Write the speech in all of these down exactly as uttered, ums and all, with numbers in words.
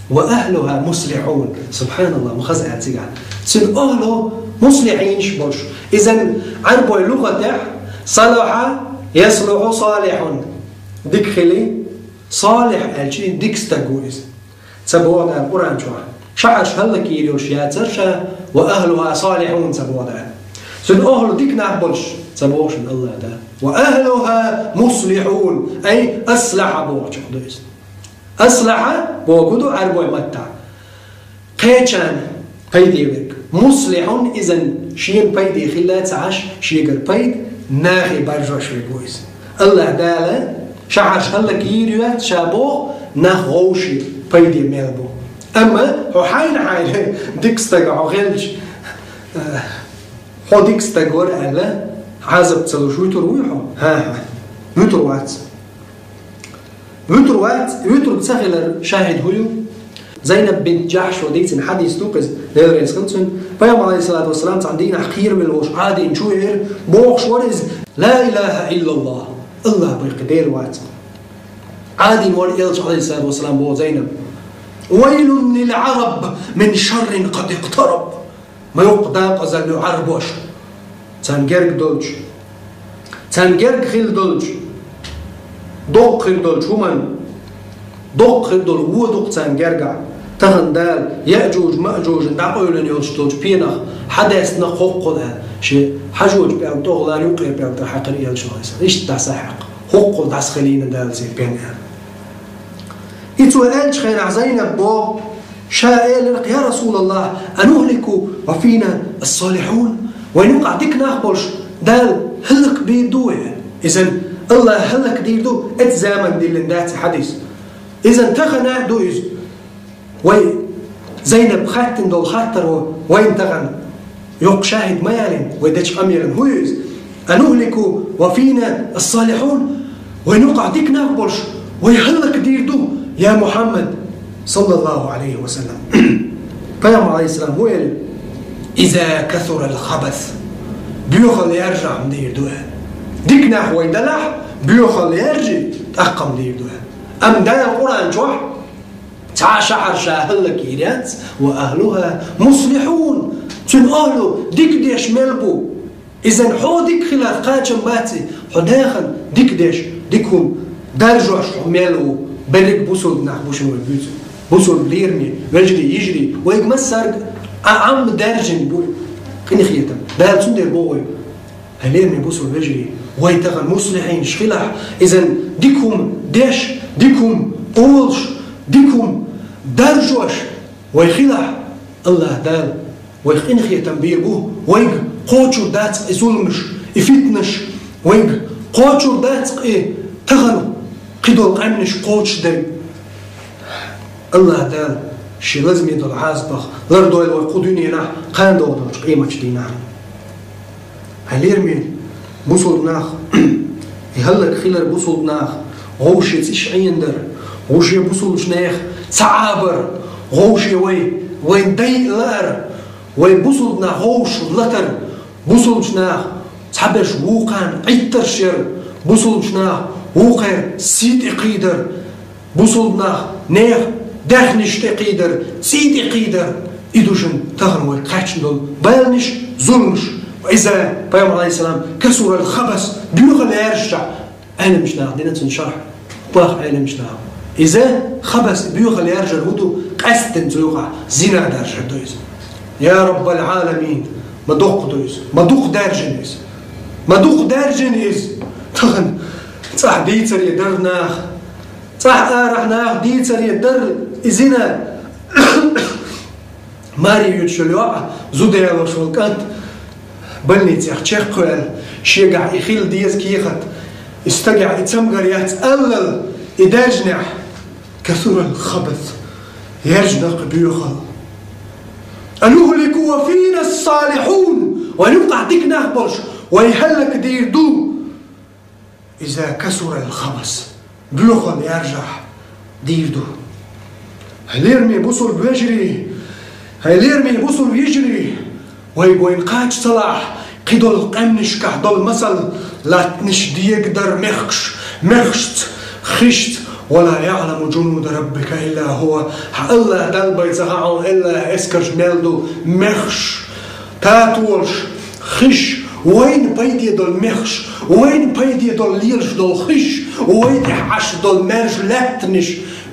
وأهلها مصلحون. СубхьаналлахӀ, ма хаза аьлла цигахь. Цуьнан ахӀлу муслихьинаш болуш. Иза Ӏарбойн лугӀатехь салахьа яслухьу салихьун. Дика хили, салихь аьлча дика стаг ву иза. Ца боху Дала Къуръан чохь. Шахьарш хӀаллакйийр йолуш яцара ша, وأهلها صالحون ца боху Дала. Цуьнан ахӀлу дика нах болуш ца боху шуна АллахӀа Дала. وأهلها مصلحون, ай аслахьа бохучух ду иза. АслахьӀа боху ду Ӏарбойн маттахь кхечарна пайде верг. Муслихьун, иза шена пайде хилла ца Ӏаш, шегара пайда нахе баржош верг ву иза. АллахӀа Дала шахьарш хӀаллакйийр ю яц ша боху, нах вовшийн пайде мел бу. Амма хьо хьайна-хьайна дика стаг хьо хилча, хьо дика стаг вара аьлла, Ӏазап ца луш вуьтур вуй хьо? ХӀан-хӀа, вуьтур вац. Вуьтур вац, вуьтур ца хилар шахӀид хӀун ю? Зайнаб бинт Джахьш ван дийцина хьадис ду-кх иза, Дела реза хила цунна. Пайхамар, Ӏалайхиссалату вассалам, цхьана дийнахь кхеравелла волуш Ӏадийна чу веара, бохуш вара иза: «Ла илаха иллаллахӀ», АллахӀ бакъ Дела вац. Ӏадийна вара элча, Ӏалайхиссалату вассалам, боху Зайнаб: «Вайлун лил Ӏараб мин шаррин къад икътараб». Ма йоккха дакъазалла ю Ӏарбошна. Царна герга долчу, царна герга хила долчу, доккха хир долчу хӀуманна, доккха хир долу вон ду-кх царна гергахь. Тахана Дала Яъжуж-Маъжужна дӀакъевлина йолуш долчу пенах хьадаьстина хӀоккхул аьлла, шен хьажочу пӀелган тӀехула юккъе пӀелг тӀера хьаькхира элча, Ӏалайхиссалам. Иштта дӀасахьаькхна, хӀоккхул дӀасахилийна Дала церан пен аьлла. И цо аьллачу хенахь Зайнаб боху, ша элира-кх: «Я РасулаллахӀ, анухлику ва фина ас-салихьун? Вайн юкъахь дика нах болуш Дала хӀаллакбийр ду вай?» Иза АллахӀа хӀаллакдийр ду, эцу заманна диллина дац и хьадис. Иза тахана а ду иза. Вай Зайнаб хаттина долу хаттар ву, вайна тахана йоккха шахӀид ма ялийна, вай дечу къамелан хӀун ю иза? «Анухлику ва фина ас-салихьун?» Вайн юкъахь дика нах болуш вай хӀаллакдийр ду, я Мухьаммад, саллаллахӀу Ӏалайхи ва саллам. Пайхамар, Ӏалайхиссалам, хӀун элира? «Иза касурал хабас». Боьхалла яржахь-м дийр ду аьлла. Дика нах вай далахь, боьхалла яржий, тӀаккха-м дийр ду аьлла. Амма Дала Къуръан чохь цхьа шахьар ша хӀаллакйийр яц, ва ахлуха муслихьун. Цуьнан ахлу дика деш мел бу. Иза хьо дика хиларх кхачам бац и, хьо нахана дика деш, дика хӀума даржош хьо мел ву. Берриг бусулба нах бу шуна вай буьйцург. Бусулба лераме, вежарий, йижарий, вайга массарга а Ӏамма даьржина бу къинхетам. Дала цундела боху вайга. Хьай лераме бусулба вежарий, вай тахана муслихьинаш хилахь, иза дика хӀума деш, дика хӀума олуш, дика хӀума даржош вай хилахь, АллахӀ Дала вайх къинхетам бийр бу, вайга кхочур дац-кх и зуламаш, и фитнаш, вайга кхочур дац-кх и тахана кхидолу къаьмнаш кхочушдерг. АллахӀ Дала Шен лазаме долу Ӏазапах лардойла вай кху дуьненахь, кхана догӀу долчу къематчу дийнахь. Хьай лераме бусулба нах, и хӀаллакьхилар бусулба нах, вовше цӀиш Ӏенадар, вовше бусулбачу нехан ца Ӏабар, вовше вай, вайн дай а лаар, вай бусулба нах вовшах латар, бусулбачу нах цхьаберш вукхарна Ӏиттарш яр, бусулбачу нах вукхеран сий тӀе кхийдар, бусулба нах нехан даьхнаш тӀе кхийдар, цӀий тӀе кхийдар, и ду шуна тахана вай кхаьчна долу баланаш, зуламаш. Иза, пайхамар, Ӏалайхиссалам, касурал хабас, боьхалла яржча, Ӏеламчу наха дина цуьнан шархь, боху Ӏеламчу наха. Иза хабас, боьхалла яржар хӀун ду, къаьсттина цу юкъахь зина даржар ду иза. Я Раббал Ӏаламин, ма доккха ду иза, ма дукха даьржина иза, ма дукха даьржина иза. Тахана цӀахь дийцаре дара нах, цӀахь арахь нах дийцаре дара и зина. Маре йоьдуш йолу йоӀ, зуда ялош волу кӀант больницех чекхваьлла, шегахь и хила деза кехат, и стагехь и цамгар яц аллал, и даьржинехь, касурал хабас, яржина-кх боьхалла. Анухлику ва фина ас-салихьун, вайн юкъахь дика нах болуш вай хӀаллакдийр ду. Иза касурал хабас, боьхалла яржахь дийр ду. Хьай лераме бусулба вежарий, хьай лераме бусулба йижарий, вай вайн кхача ца лахь, кхидолу къаьмнашкахь долу масал латтанаш дегадар мехкаш, мехкашца, хишца, ولا يعلم جنود ربك إلا هو. Хьан АллахӀ Дала бен ца хаьа хьуна АллахӀа эскарш мел ду, мехаш, татолаш, хиш, вайна пайде дола мехаш, вайна пайде дола лелаш дола хиш, вай тӀехь Ӏаш дола маьрша лаьттанаш,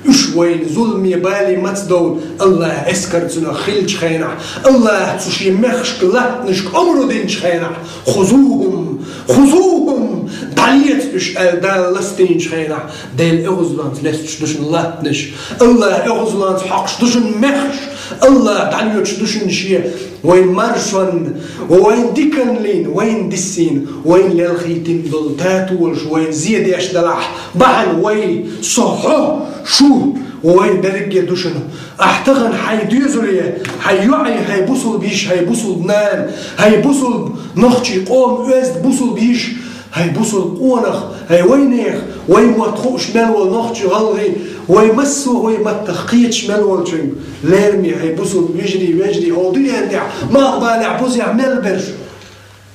уьш вайна зуламе, бале маца довла АллахӀа эскар цунах хиллача хенахь, АллахӀа цу шен мехашка, лаьттанашка омра динча хенахь, خذوهم، خذوهم, дӀалеца уьш аьлла Дала ластийнача хенахь, Дела эгӀазлонца лесташ ду шун лаьттанаш, АллахӀа эгӀазлонца хьокхаш ду шун мехаш, АллахӀа дӀалоьцуш ду шун шен вайн маршонна, вайн диканна лийна, вайна диссийна, вайна лелхийтина долу татолаш, вайна зе деш далахь, бахьана вай, со, хьо, шу, вай берриге ду шуна. Ахь тахана хьайн доьзале, хьайн йоӀе, хьайн бусулба йиша, хьайн бусулба нана, хьайн бусулба нохчийн къоман оьзда бусулба йиша, хьайн бусулба къонах, хьайн вайнех, вай мотт хууш мел волу нохчий, гӀалгӀай, вай массо а вай маттах кхеташ мел волчуьнга, лераме хьайн бусулба йижарий, вежарий, хӀокху дуьнен тӀехь, малхбалехь, бузехь мел берш.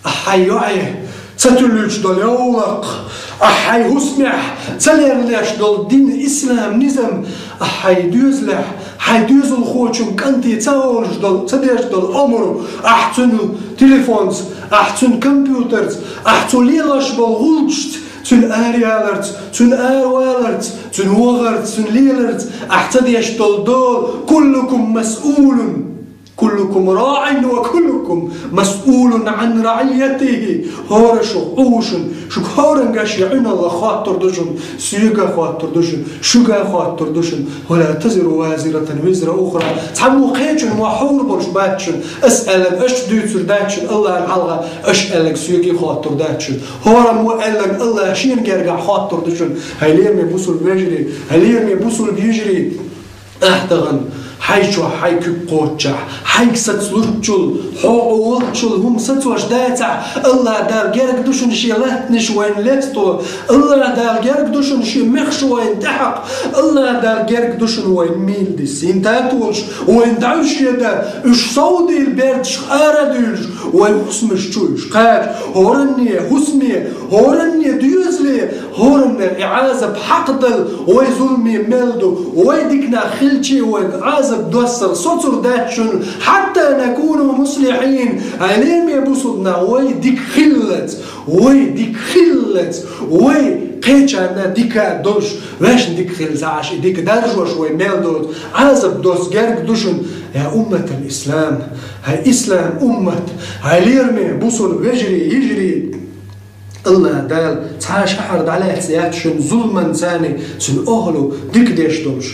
Ахь хьайн йоӀе ца туьллуьйтуш долу йовлакх, ахь хьайн хӀусамехь ца леринеш долу дин, ислам, низам, ахь хьайн доьзалехь, хьайн доьзалхочун кӀанте ца олуш долу, ца деш долу омра, ахь цуьнан телефонца, ахь цуьнан компьютерца, ахь цо лелош болу гӀулчашца, цуьнан араяларца, цуьнан араваларца, цуьнан вахарца, цуьнан леларца, ахь ца деш долу дола, كلكم مسؤول، كلكم راع وكلكم مسؤول عن رعيته. ХӀора шух Ӏу шуна, шуьга хӀоранга шен Ӏуьналлах хоттур ду шуна, соьга хоттур ду шуна, шуьга хоттур ду шуна. ولا تزر وازرة وزر أخرى. Цхьаммо кхечун мо хьур болуш бац шуна. Ас аьлларг аша дуьйцур дац шуна, АллахӀна хьалха аша аьлларг соьга хоттур дац шуна. ХӀораммо аьлларг АллахӀа шена гергахь хоттур ду шуна. Хьайн лераме бусулба вежарий, хьайн лераме бусулба йижарий. Ахь тахана хьайн чохь хьайн куьг кхоччехь, хьайга саца луьттучул, хьо Ӏу волччул хӀума сацош дацахь, АллахӀ Дала герга ду шуна шен лаьттанаш вайна лесто, АллахӀ Дала герга ду шуна шен мехаш вайна тӀехьакха, АллахӀ Дала герга ду шуна вайна мийла диссийна татолаш, вайна дӀаьвш дан, уьш совдийла бердашка ара а дуьйлуш, вай хӀусамаш чу уьш кхача, хӀоранне хӀусаме, хӀоранне доьзале, хӀораннера и Ӏазап хьакхадала, вай зуламе мел ду, вай диканах хилча а вайга Ӏазап доссар соцур дац шуна, حتى نكون مصلحين. Хьайн лераме бусулба нах, вай дика хиллалц, вай дика хиллалц, вай кхечарна дика долуш, вешан дика хилла ца Ӏаш, и дика даржош вай мел доцу, Ӏазап досса герга ду шуна, يا أمة الإسلام, хьайн ислам уммат, хьайн лераме бусулба вежарий, йижарий. АллахӀ Дала цхьа шахьар дӀалаьцна яц шуна зуламан царний, цуьнан охӀла дика деш долуш.